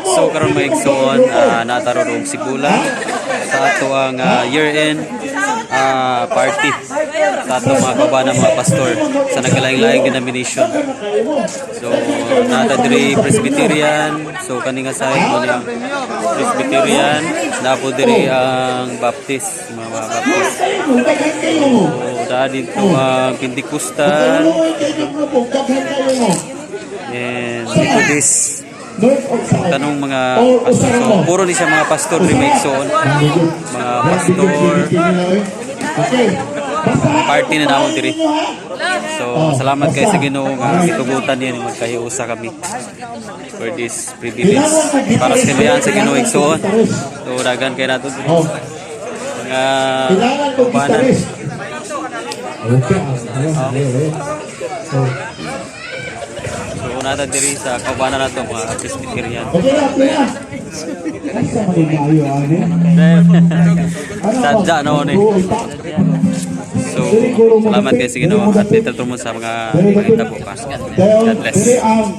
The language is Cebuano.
So karon, mga igsoon, naa ta ron og Sibulan sa ato ang year-end party sa ato mga kauban, mga pastor sa nagkalaing-laing denomination. So naa ta diri Presbyterian, so kani nga side mo ni ang Presbyterian, naa po diri ang Baptist, mga Baptist. So daa dito ang Pentecostal and Methodist, kanang mga pastor. So, puro ni siya mga pastor rin, mga igsoon. Mga pastor, party na namo diri. So, salamat kay sa Ginoo nga gitugutan niya ni magkahiusa kami for this privilege para sa kaluyan sa Ginoo, igsoon. So, daghan kay nato diri. Mga kaubanan. Okay. So, naa ta diri sa kaubanan nato mga Presbyterian. Okay na, okay na. Asa man maayo ani? Sadya no ni. So, salamat kay sa Ginoo at little mo sa mga pangitabo pa. God bless. Dili ang